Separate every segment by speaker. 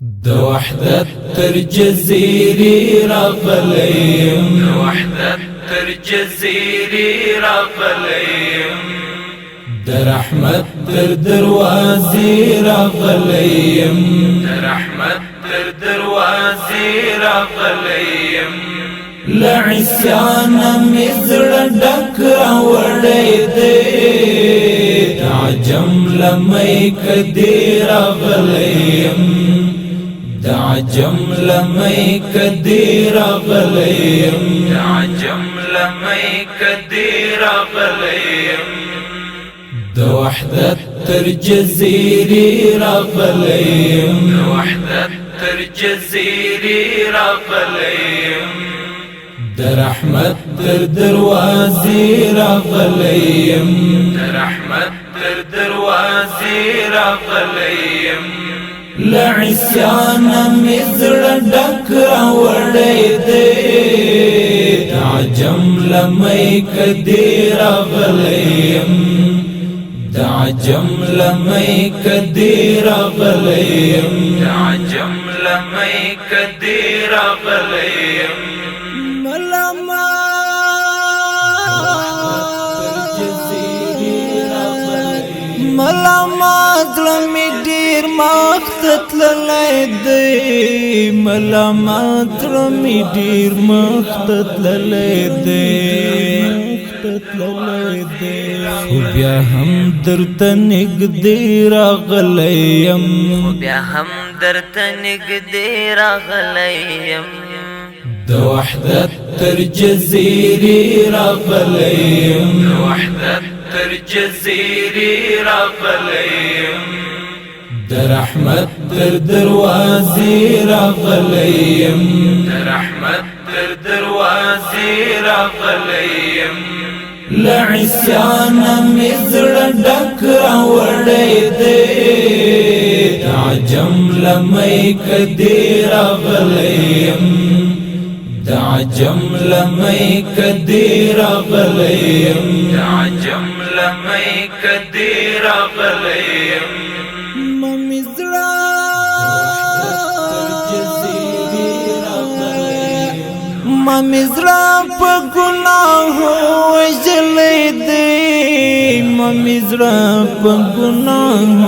Speaker 1: د وحدت تر جزیری راغلیم، د وحدت تر جزیری راغلیم، د رحمت تر دروازې راغلیم، د رحمت تر دروازې راغلیم. لعسیان مې زړه ډک راوړی دی، د عجم لمې کدی راغلیم، د عجم لمې کدی راغلیم، د عجم لمې کدی راغلیم. د وحدت تر جزیری راغلیم، د وحدت تر جزیری راغلیم، د رحمت تر دروازې راغلیم، د رحمت تر دروازې راغلیم. لعسیان مې زړه ډک راوړی دی، د عجم لمې کدی راغلیم، د عجم لمې کدی راغلیم، د عجم لمې کدی راغلیم.
Speaker 2: ملما ملما زړه مې ډیر مخ ته تللی دی، ملما زړه مې ډیر مخ ته تللی دی، خو بیا هم درته نږدې راغلی یم،
Speaker 3: خو بیا هم درته نږدې راغلی یم.
Speaker 1: د وحدت تر جزیری راغلیم، د وحدت تر جزیری راغلیم، د رحمت تر دروازې راغلیم، د رحمت تر دروازې راغلیم. لعسیان مې زړه ډک راوړی دی، د عجم لمې کدی راغلیم، د عجم لمې کدی راغلیم، د عجم لمې کدی راغلیم.
Speaker 2: ممی زړه
Speaker 1: جزیری راغلیم،
Speaker 2: ممی زړه په ګناه وژلی دی، ممی زړه په ګناه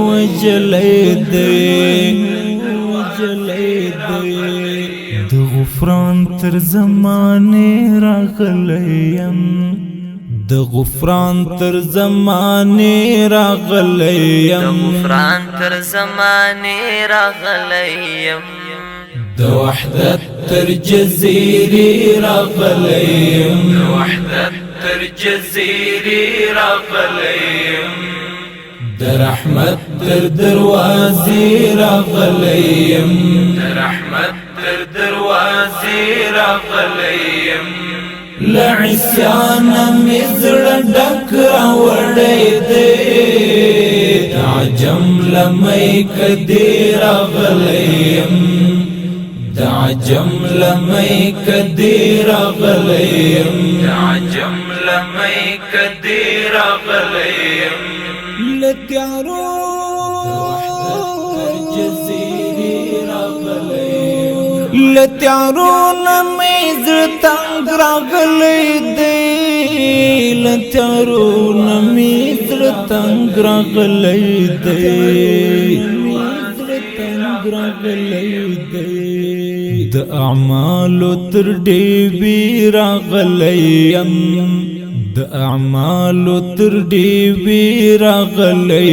Speaker 2: وژلی دی، وژلی دی.
Speaker 1: د غفران تر زمانه راغلی یم، د غفران تر زمانه راغلی
Speaker 3: د
Speaker 1: یم،
Speaker 3: غفران تر زمانه راغلی یم.
Speaker 1: د وحدت تر جزیری راغلی یم، د وحدت تر جزیری راغلی یم، د رحمت تر دروازې راغلی یم، د رحمت تر دروازې راغلی یم. لعسیان مې زړه ډک راوړی دی، د عجم لمې کدی راغلی یم، د عجم لمې کدی راغلی یم، د عجم لمې کدی راغلی یم.
Speaker 2: لتیارو
Speaker 1: جزیری راغلی یم،
Speaker 2: لتیارو نه مې زړه تنګ راغلی دی، لتیارو نه مې زړه تنګ راغلی دی، زړه تنګ راغلی دی.
Speaker 1: د اعمالو تر ډیوی راغلی یم، د اعمالو تر ډیوی راغلی.